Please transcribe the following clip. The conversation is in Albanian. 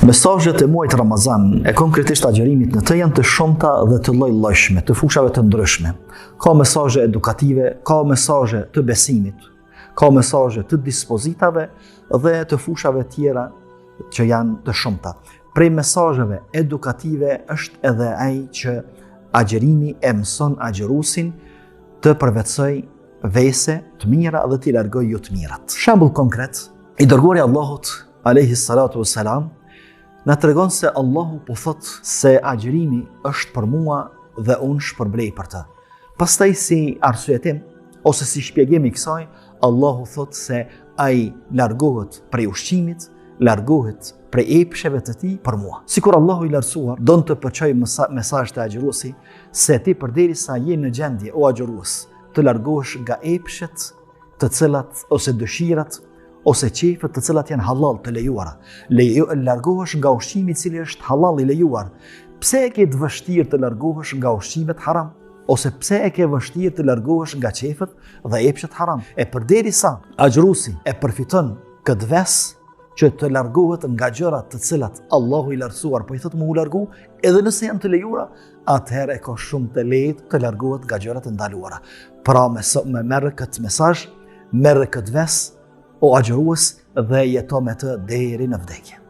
Mesazhet e muajit Ramazan, e konkretisht agjërimit në të janë të shumta dhe të lloj-llojshme, të fushave të ndryshme. Ka mesazhe edukative, ka mesazhe të besimit, ka mesazhe të dispozitave dhe të fushave tjera që janë të shumta. Prej mesazheve edukative është edhe ai që agjërimi e mëson agjëruesin të përvetësojë vese të mira dhe t'i largojë jo të mirat. Shembull konkret, i dërguari i Allahut alejhi salatu vesselam na tregon se Allahu po thotë se agjërimi është për mua dhe unë shpërblej për të. Pastaj si arsyetim ose si shpjegim i kësaj, Allahu thotë se ai largohet prej ushqimit, largohet prej epsheve të tij për mua. Sikur Allahu i lartësuar don të përçojë mesazh te agjëruesi se ti përderisa je në gjendje o agjërues të largohesh nga epshet të cilat ose dëshirat ose qejfet të cilat janë hallall të lejuara. Lejo, largohesh nga ushqimi i cili është hallall i lejuar. Pse e ke të vështirë të largohesh nga ushqimet haram? Ose pse e ke vështirë të largohesh nga qejfet dhe epshet haram? E përderisa agjëruesi e përfiton këtë ves që të largohet nga gjërat të cilat Allahu i lartësuar po i thotë me u largu, edhe nëse janë të lejuara, atëherë e ka shumë të lehtë të largohet nga gjërat e ndaluara. Pra me, me merre këtë mesazh, merre këtë ves, o agjërues dhe jeto me të deri në vdekje.